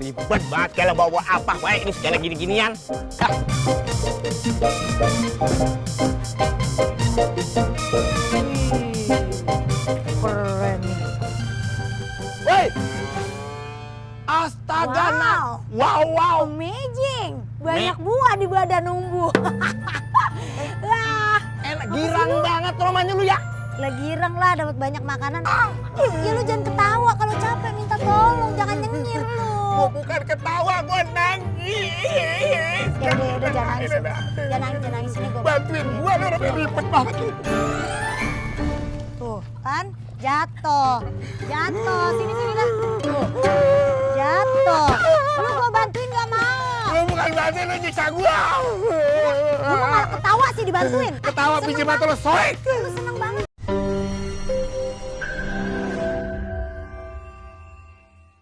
Ribet banget kalau bawa apa baik ini segala gini-ginian. Keren nih. Woi! Astaga, Nak. Wow. Amazing. Banyak buah di badan umbu. Wah, Enak, girang banget rumahnya lu ya. lagi girang lah dapat banyak makanan. Ya lu jangan ketawa kalau capek minta tolong, jangan nyengir lu. Gua bukan ketawa, gua nangis. Ya udah jangan nangis. Jangan nangis sini gua. Bantuin gua, lu ribet banget lu. Tuh, kan? Jatuh. Sini dah. Tuh. Jatuh. Lu gua bantuin gak mau. Lu bukan bantuin, lu nyiksa gua. Lu malah ketawa sih dibantuin. Ketawa biji mata lu soek.